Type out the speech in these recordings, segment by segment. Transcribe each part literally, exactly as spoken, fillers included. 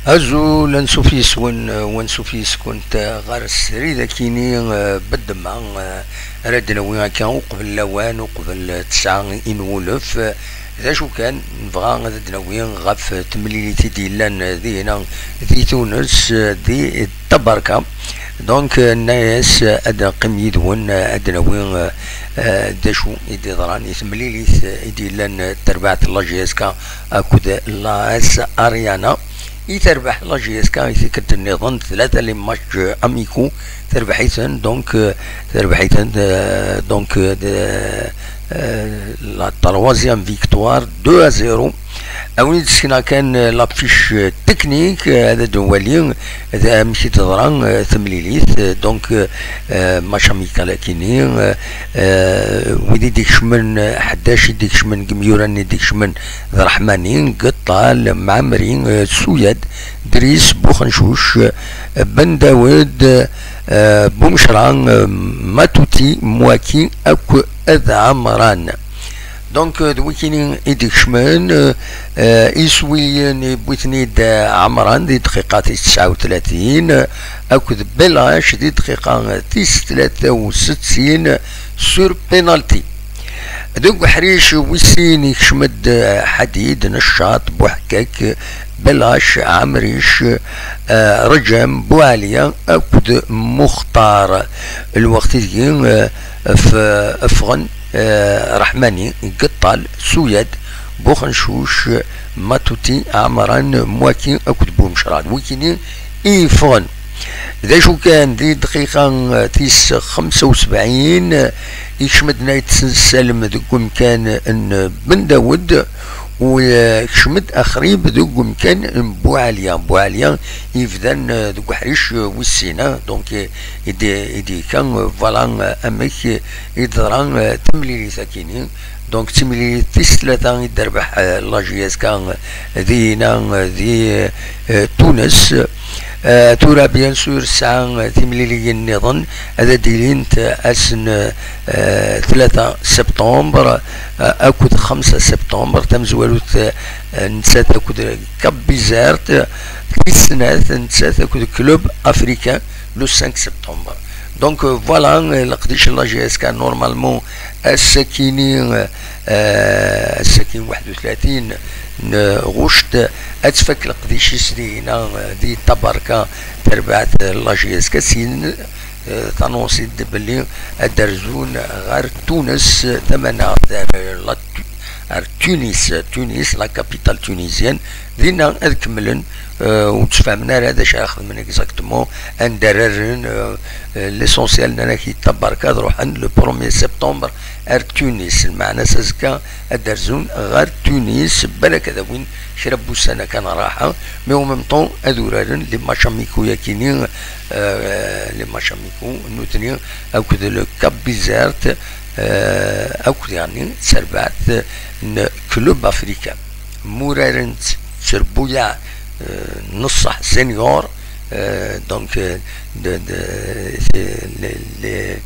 Azul, ansuf yes-wen, eh, wansuf yes-kent, eh, ɣer srid akini, eh, beddma, eh, ara d-nawi akka uqbel lawan, uqbel, eh, tesɛa inwulef. Eh, d acu kan, nebɣa ad d-nawi ɣef temlilit i d-yellan, eh, dihina di Tunes, eh, di Tabarka. Donc, eh, nna-yas, eh, ad neqqim yid-wen, eh, ad d-nawi, eh, eh, d acu i d-yeḍran i temlilit, eh, i d-yellan, eh, terbaɛt n la J S K akked la S Ariana. I terbeḥ la J S K i tikkelt nniḍen, tlata les matchs, euh, amicaux, terbeḥ-iten, donc, euh, terbeḥ-iten, euh, donc, euh, de, euh, la troisième victoire, deux à zéro. A win d-sekneɣ kan, euh, la fiche, euh, technique, euh, ad d-nwali, euh, d amek i d-teḍra, euh, temlilit, euh, donc, euh, euh, match amical akini, euh, euh, wid i d-ikecmen, euh, ḥdac i d-ikecmen, deg imyura-nni i d-ikecmen, d Reḥmani, Geṭṭal, Mɛemri, eh, Suyad, Dris, Buxencuc, eh, Ben Dawed, eh, Bumecra, eh, Matuti, Mwaki, akked Ɛemran. Donc, eh, d wikini i d-ikecmen, eh, eh, iswiyen yewwi-ten-id, eh, Ɛemran di dqiqa tis tesɛa u tlatin, eh, akked Belac di dqiqa tis tlata u settin sur penalty. Deg uḥric wis sin ikcem-d Ḥadid, Neccaṭ, Buḥkak, Belac, Ɛemric, eh, Reǧem, Buɛliya akked Muxtar. Lweqt ideg, eh, f-, ffɣen, eh, Reḥmani, Geṭṭal, Suyad, Buxencuc, Matuti, Ɛemran, Mwaki akked Bumecra. D wikini i yeffɣen. D acu kan, di dqiqa, eh, tis xemsa u sebɛin, eh, ikcem-d Nayt Salem deg umkan n Ben Dawed, u, eh, ikcem-d Axrib deg umkan n Buɛliya. Buɛliya yebdan, eh, deg uḥric, eh, wis sin, eh, donc, eh, i d-, i d-yekka, eh, voilà, eh, amek, eh, i d-teḍra, eh, temlilit akini. Donc, d timlilit tis tlata i d-terbeḥ, eh, la J S K, eh, dihina, eh, di, eh, Tunes. Eh, tura, bien sûr, tesɛa, eh, timliliyin nniḍen, ad d-ilint, eh, ass n, eh, tlata septembre, eh, akked xemsa septembre, tamezwarut, eh, nettat akked Cap Bizert, tis snat nettat akked Club Africain, le cinq septembre. Donc, euh, voilà, euh, leqdic n la J S K, normalement, ass-akini, euh, euh, ass-akini waḥed u tlatin n ɣuct, ad tfak leqdic-is dihina, euh, di Tabarka, terbaɛt, euh, la J S K, sin, euh, tanonsit belli ad d-rzun ɣer Tunes, tamaneɣt, ar la Tu-, ar Tunis, Tunis, la capitale tunisienne, dinna ad kemmlen, euh, ur tfehhmen ara d acu ara xedmen exactement, anda ara rren, euh, euh, l'essentiel nnan-ak i Tabarka ad ruḥen le premier septembre ar Tunis, lmeɛna-s azekka ad d-rzun ɣer Tunis, balak ad awin kra n wussan akka n rraḥa, mais en même temps ad uraren les matchs amicaux yakini, euh, les matchs amicaux nutni akked le Cap Bizert, euh, akked yani terbaɛt n Club Africain. Muraren-tt s rbuyaɛ, euh, n ṣṣeḥ senior, euh, donc, euh, de, de, c'est les, les,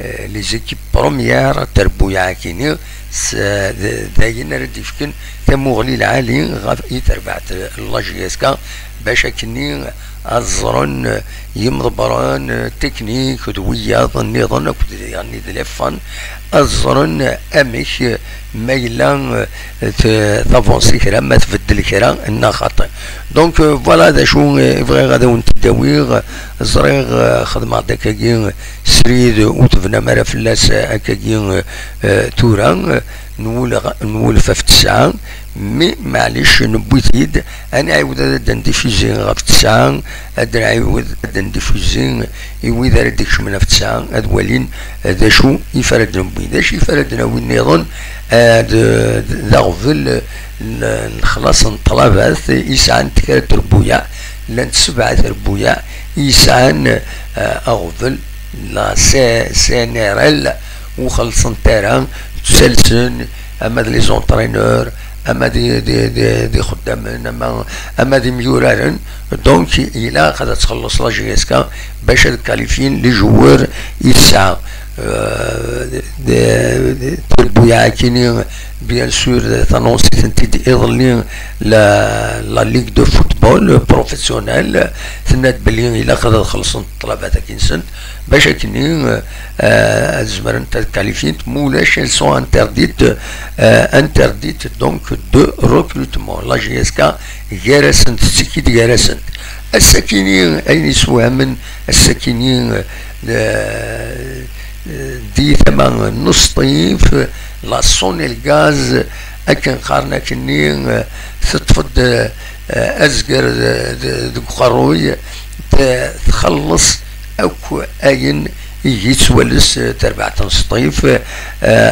euh, les équipes premières, terbuyaɛ akini, s-, d, d ayen ara d-ifken tamuɣli lɛali ɣef i terbaɛt n la J S K, bac akkenni ad ẓren, euh, yimḍebbren, euh, technique d wiyaḍ nniḍen akked yani d les fans, ad ẓren amek, euh, ma yella, euh, t-, tavansi kra, ma tbeddel kra, neɣ xaṭi. Donc, euh, voilà d acu, euh, i bɣiɣ ad awen-t-id-awiɣ. Ẓriɣ, euh, xedmeɣ-d akkagi, euh, srid ur tebnam ara fell-as, euh, akkagi, euh, euh, tura, euh, nwul-, nwulef ɣef tesɛa, mi maɛlic newwi-t-id, ad nɛiwed ad d-ndifuzi ɣef tesɛa, ad nɛiwed ad d-ndifuzi i wid ara d-ikecmen ɣef tesɛa, ad walin d acu i f ara d-newwi. D acu i f ara d-nawi nniḍen, eh, d, d, d aɣbel n, n lexlaṣ n ṭṭlabat, i sɛan kra n trebbuyaɛ, llant sebɛa trebbuyaɛ i yesɛan, eh, aɣbel la C-, C N R L, ur xellṣent ara, ttalsen, ama d les entraîneurs, ama d, d, d, d ixeddamen, ama, ama d imyuraren. Donc, ilaq ad txelleṣ la J S K bac ad qualifyin les joueurs i tesɛa. Euh, de, de, de, bien sûr, tanonsi-tent-id iḍelli la, la Ligue de football professionnelle, tenna-d belli ilaq ad xellṣent ṭṭlabat-agi-nsent bac akken, euh, ad zemrent ad qualifient, ma ulac, elles sont interdites, euh, interdites donc de recrutement. La J S K gar-asent, tettekki-d gar-asent. Ass-akini, ayen yessewhamen, ass-akini, euh, di tama n Sṭif, la Sonelgaz, akken qqaren akkenni, teṭṭef-d, eh, azger de, de, deg uqerruy, te-, txelleṣ akk ayen i yettwales, eh, terbaɛt n Sṭif, eh,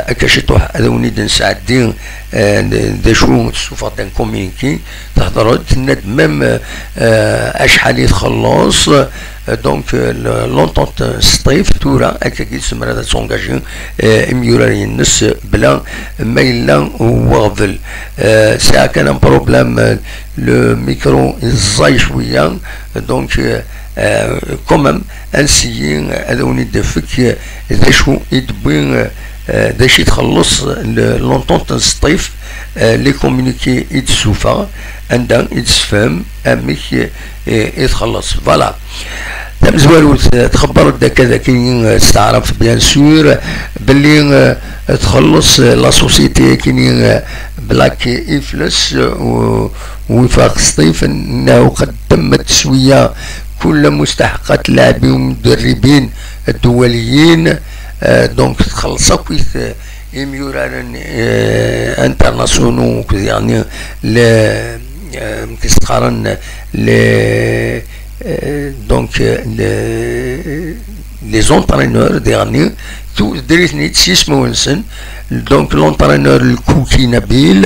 akka ciṭuḥ ad awen-id-nesɛeddi, eh, d acu tessufeɣ-d un communiqué, tehder-d, tenna-d même, eh, acḥal i txelleṣ, eh, donc, eh, le-, l'entente Sṭif, tura, akkagi tzemreḍ ad tungaji, eh, imyuraren-nnes bla ma yella weɣbel. Eh, sɛiɣ kan un problème, eh, le micro ẓẓay cwiya, donc, eh, eh, quand même, ad nsiyi ad awen-id-nefk, eh, d acu i d-tewwi, eh, d acu i txelleṣ le-, l'entente n Sṭif, eh, les communiqués i d-tessufeɣ, anda i d-tessefhem amek, eh, i txelleṣ. Voilà. Tamezwarut, eh, txebber-d akka d akken, eh, testeɛref, bien sûr, belli, eh, txelleṣ, eh, la société akini, eh, Black Ifles, eh, u-, Wifaq Sṭif, أنه قدمت تسوية كل مستحقات اللاعبين والمدربين الدوليين. Eh, donc, txelleṣ akkit, eh, imyuraren, eh, internationaux, akked, yeɛni, le, eh, amek i s-qqaren, le, eh, donc, eh, le, les entraîneurs, yeɛni, tu-, diri-ten-id s yismawen-nsen. Donc, l'entraîneur Lkouki Nabil,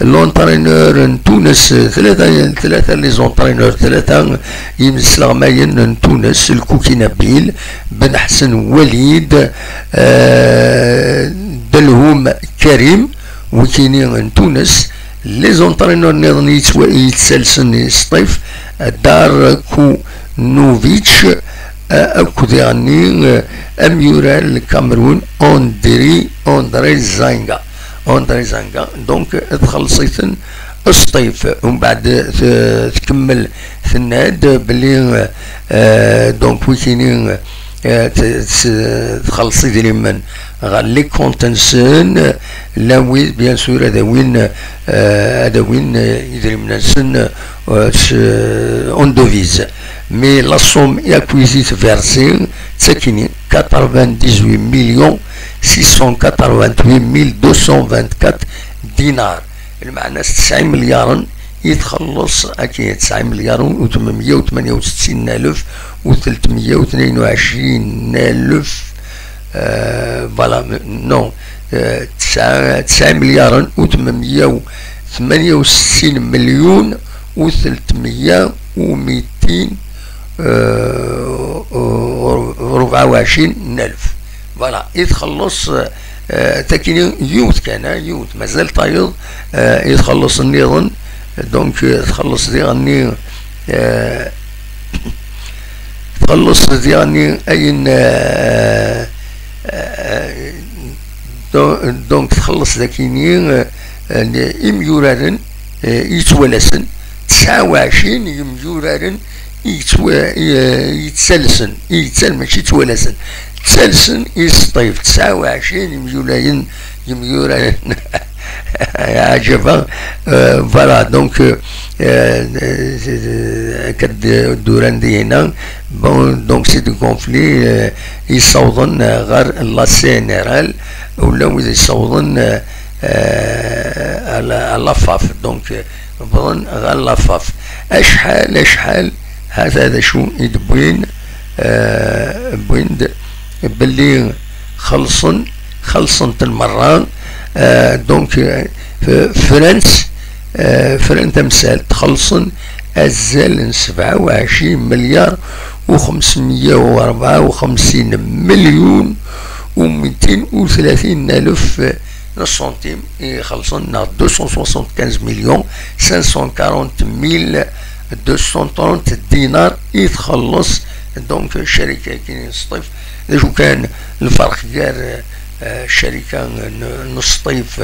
l'entraîneur n Tunes, tlata, tlata les entraîneurs, tlata yimesleɣmayen n Tunes, Lkouki Nabil, Ben Ḥsen Walid, eh, Delhoum Karim, wikini n Tunes, les entraîneurs nniḍen yettwa-, yettalsen i Sṭif, Darko Novic, eh, akked yeɛni, eh, amyurar n Lkamerun, Andri, André Zanga. André Zanga, donc, txelleṣ-iten Sṭif. Umbeɛd, t-, tkemmel tenna-d belli, eh, donc, wikini, eh, t-, t-, txelleṣ idrimen ɣer les comptes-nsen, la wid, bien sûr, ad awin, eh, ad awin, eh, idrimen-nsen, eh, s, en devise. Mais la somme acquisite versée, d takini, quatre-vingt-dix-huit millions six cent quatre-vingt-huit mille deux cent vingt-quatre dinars. Lmeɛna s tesɛa imelyaren i txelleṣ, akken tesɛa imelyaren u tmenmeyya u tmenya u settin n alef u tletmeyya u tnayen u ɛecrin n alef, euh, voilà, non, euh, tesɛa, tesɛa imelyaren u tmenya u tmenya u settin melyun u tletmeyya u mitin, euh, u rebɛa u ɛecrin n alef. Voilà, i txelleṣ, eh, takini yiwet kan, eh, yiwet, mazal tayeḍ, eh, i txelleṣ nniḍen, donc, eh, txelleṣ diɣenni, eh, txelleṣ diɣenni ayen, eh, eh, don-, donc txelleṣ dakini, eh, eh, imyuraren, eh, yettwalasen, tesɛa u ɛecrin yimyuraren i yettwa-, i, eh, yettalsen, i yettal-, mačči yettwalasen, ttalsen i Sṭif, tesɛa u ɛecrin imyulayen, imyuraren. Ɛǧaba, euh, voilà, donc, euh, euh, akka d-, d-uran dihina, bon, donc c'est du conflit, euh, yessawḍen, euh, ɣer la C N R L, ula wid yessawḍen, euh, euh, à la, à la faf, donc, euh, wwḍen ɣer la faf. Acḥal, acḥal, hata d acu i d-wwin, euh, wwin-d belli xellṣen, xellṣen-ten merra, euh, donc, euh, f-, fran-tt, euh, fran tamsalt, xellṣen azal n sebɛa u ɛecrin melyar u xemsemya u rebɛa u xemsin melyun u mitin u tlatin alef n ṣṣuntim i xellṣen, neɣ deux cent soixante-quinze millions cinq cent quarante mille deux cent trente dinars i txelleṣ, Donc, ccarika-agi n Sṭif, d acu kan lferq gar, eh, ccarika n, n Sṭif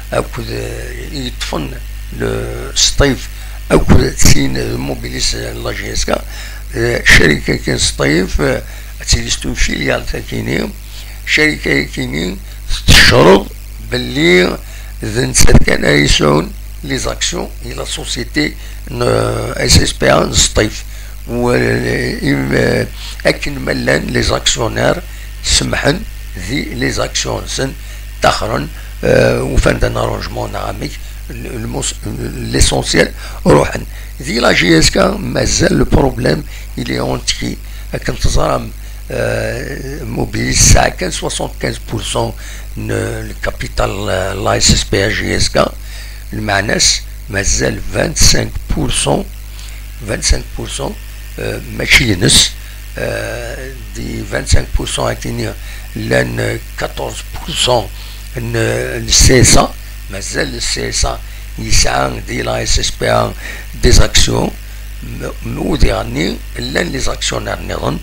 akked, eh, i yeṭṭfen le Sṭif akked tin d Mobilis n la J S K, eh, ccarika-agi n Sṭif, eh, ad tili c'est une filiale tagini, ccarika-agi tettecreḍ belli d nettat kan ara yesɛun les actions i la société n, eh, S S P A n Sṭif. U, eh, im-, eh, akken ma llan les actionnaires semḥen di les actions-nsen, ttaxren, eh, ufan-d un arrangement neɣ amek, le, le mos-, l'essentiel, ruḥen. Di la J S K, mazal le problème, il est entier. Akken teẓram, eh, Mobilis tesɛa kan soixante-quinze pour cent n le capital, eh, la S S P A J S K, lmeɛna-s mazal vingt-cinq pour cent, vingt-cinq pour cent, eh, mačči ines, eh, di vingt-cinq pour cent akini llan quatorze pour cent n, n C S A, mazal le C S A yesɛa di la S S P A des actions, m-, m-, u diɣenni llan les actionnaires nniḍen,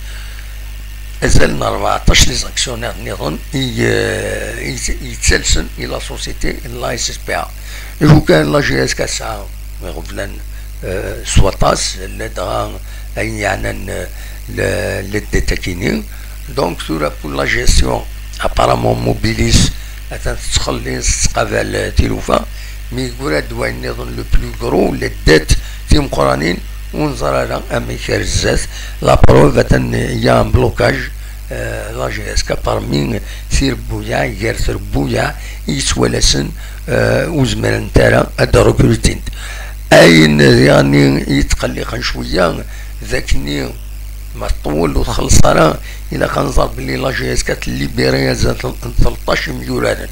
azal n rbeɛṭac les actionnaires nniḍen i, eh, i, i yettalsen i la société n la S S P A. Ibukan la J S K tesɛa iɣeblan, eh, s waṭas, ladɣa ayen yeɛnan, eh, le, le dette akini. Donc, tura, pour la gestion, apparemment, Mobilis atan tettxelliṣ, tettqabal, eh, tilufa, mi yeggra-d wayen nniḍen, le plus gros, le dette timeqqranin, ur neẓri ara amek ar zdat. La preuve, atan, il y a un blocage, eh, la J S K parmi tirebbuyaɛ, gar trebbuyaɛ i yettwalasen, eh, ur zmirent ara ad d-rekrutint. Ayen diɣenni i yetqelliqen cwiya, d akkenni ma tṭewwel ur txelleṣ ara, ilaq ad nẓer belli la J S K tellibiri azal n tleṭṭac imyuraren.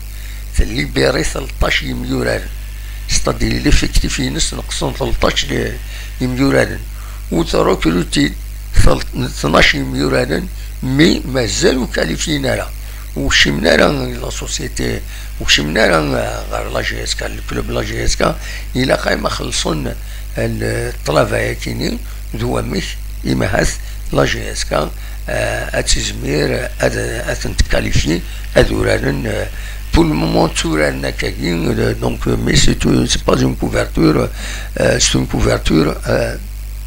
Tellibiri tleṭṭac imyuraren. C'est-à-dire, l'effectif-ines neqsen tleṭṭac imyuraren. U trekruti tnac imyuraren, mi mazal ur kalifyin ara. Ur kcimen ara la société, ur kcimen ara ɣer la J S K, le club la J S K, ilaq ay ma xellṣen, eh, ṭṭlaba-yakini, d wamek, imahat, la J S K, eh, ad tizmir ad, ad tent-tkalifyi, ad uraren, eh, pour le moment, tturaren akkagi, eh, donc, mais c'est, c'est pas une couverture, eh, c'est une couverture, eh,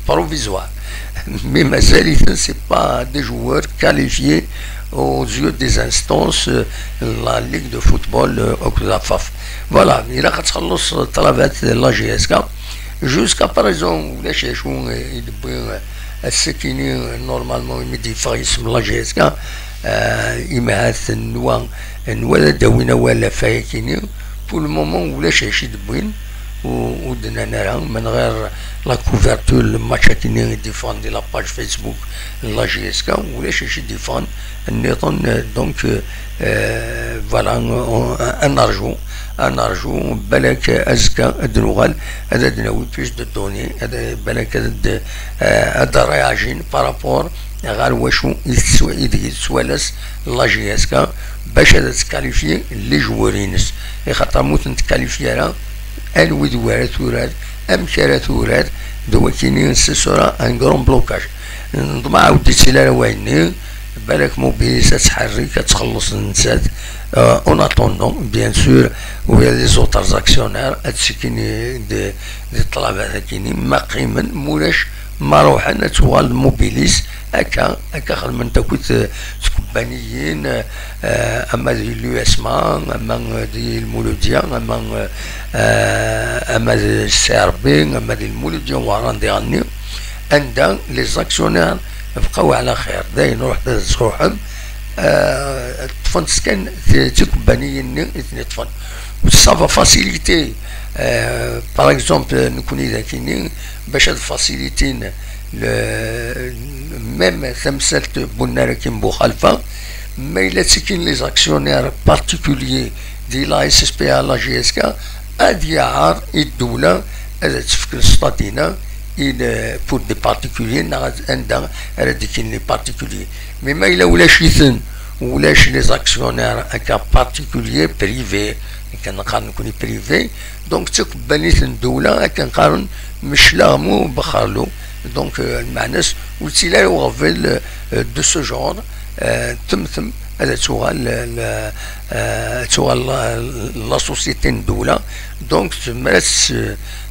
provisoire. Mais mazal-iten, c'est pas des joueurs qualifiés aux yeux des instances, eh, la Ligue de football, eh, akked la FAF. Voilà, ilaq ad txelleṣ ṭṭlabat la J S K. Jusqu'à présent, ulac d acu i d-wwi, eh, ass-akini, normalement, imi d-yeffeɣ yisem la J S K, eh, imahat nwa, nwa ad d-awin awal ɣef wayakini. Pour le moment, ulac d acu i d-wwin, u-, ur d-nnan ara, من غير la couverture, le match-akini i d-yeffɣen di la page Facebook n la J S K, ulac d acu i d-yeffɣen nniḍen, eh, donc, eh, voilà, on, ad nerju, ad nerju, balak azekka ad d-nuɣal, ad, ad d-nawi plus de données, ad, balak ad, eh, ad d-réagin par rapport ɣer wacu i tettwa-, i deg tettwalas la J S K, bac ad tkalifyi les joueurs-ines. Ixaṭer ma ur ten-tkalifyi ara, anwi d wi ara turar, amek ara turar, d wakini, ce sera un grand blocage. Neḍmeɛ ur d-yettili ara wayenni, balak Mobilis ad tḥerrik, ad txelleṣ nettat, euh, en attendant, bien sûr, u les autres actionnaires, ad ttekkin di, di ṭṭlabat-akini, ma qqimen, ma ulac, ma ruḥen, ad tuɣal Mobilis, akka, akka xedment akkit, eh, tkubbaniyin, eh, ama di l'U S M A, ama di Lmuludya, ama, eh, ama di C R B, ama di Lmuludya Wehran diɣenni, anda les actionnaires bqaw ɛla xir, dayen ruḥet ad sruḥem, eh, ṭṭfent kan ti-, tikubbaniyin-nni i ten-iṭṭfen. Ça va faciliter, eh, par exemple, nekni d akini, bac ad facilitin le, même tamsalt n unnar-agi n Buxalfa, ma yella ttekkin les actionnaires particuliers di la S S P A, la J S K, ad yaɛer i ddewla ad tefk le stade-ina i le, pour des particuliers, neɣ ad, anda ara d-kkin les particuliers. Mais ma yella ulac-iten, ulac les actionnaires akka particuliers, privés, akken qqaren nekni privés, donc d takubbanit n ddewla, akken qqaren meclaɣmu bexxerlu, Donc, euh, lmeɛna-s, ur yettili ara uɣbel, euh, de ce genre, euh, temtem, ad tuɣal, euh, ad tuɣal la, la société n ddewla. Donc, tezmer ad s-,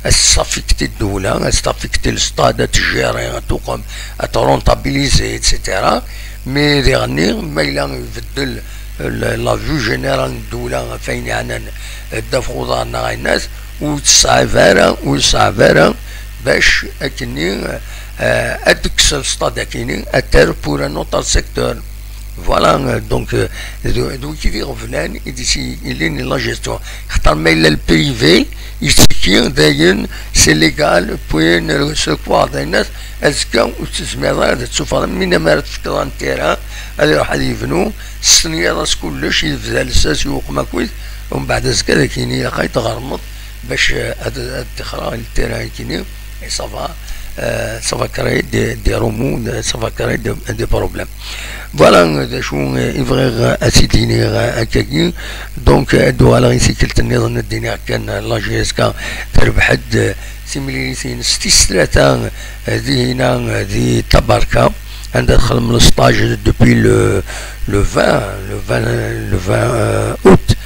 ad s-affecter ddewla, ad s-affecter le stade, ad t-gérer, ad tuqem, ad t-rentabiliser, et cetera. Mais diɣenni, ma yella ibeddel la, la vue générale n ddewla ɣef ayen yeɛnan ddabex uḍar neɣ ayen-as, ur teṣɛib ara, ur yeṣɛib ara bac akkenni, euh, ad tekkes le stade akkenni, ad terr pour un autre secteur. Voilà, euh, donc, euh, d, d wiki d iɣeblan i d-yellin la gestion. Xaṭer ma yella le privé, yettekki dayen, c'est légal, puis, euh, se croire dayen, azekka ur tezmireḍ ara ad tessufɣeḍ, mi nama ara tefkeḍ un terrain, ad iruḥ ad yebnu, testenyaḍ-as kullec, yebda lsas, yuqem akkit, umbeɛd azekka d akkenni ilaq ad tɣermeḍ bac, euh, ad, ad tixreɣ le terrain akkenni, et ça va, euh, ça va créer des, des remous, de, ça va créer des, des problèmes. Voilà, euh, d acu, euh, i bɣiɣ, euh, ad t-id-iniɣ, euh, akkagi. Donc, euh, ad d-uɣaleɣ i tikkelt nniḍen ad d-iniɣ kan, euh, la J S K terbeḥ-d, euh, timlilit-ines tis tlata, euh, dihina, euh, di Tabarka, anda txeddem le stage depuis le, le vingt, le vingt, le vingt, euh, août.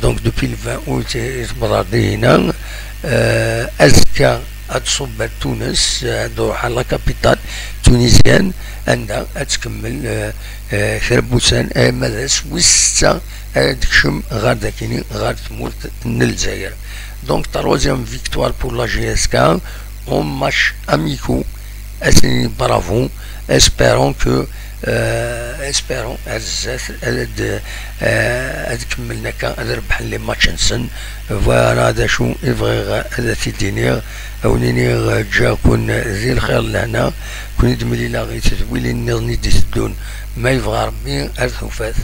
Donc, depuis le vingt août, i tebḍa dihina. Euh, azekka, ad tṣubb ar Tunes, ad truḥ ar la capitale tunisienne, anda ad tkemmel, euh, euh, kra n wussan, arma d ass wis setta ara d-tekcem ɣer dakini, ɣer tmurt n Lezzayer. Donc, troisième victoire pour la J S K en match amicaux. Ad s-nini bravo. Espérons que, euh, espérons ar zdat ad, euh, ad kemmlen akka, ad rebḥen les matchs-nsen. Voilà d acu i bɣiɣ ad t-id-iniɣ. Ad wen-iniɣ, euh, ǧǧiɣ-ken di lxir d lehna. Ken-id-mlileɣ i tedwilin nniḍen i d-iteddun, ma yebɣa Rebbi, ar tufat.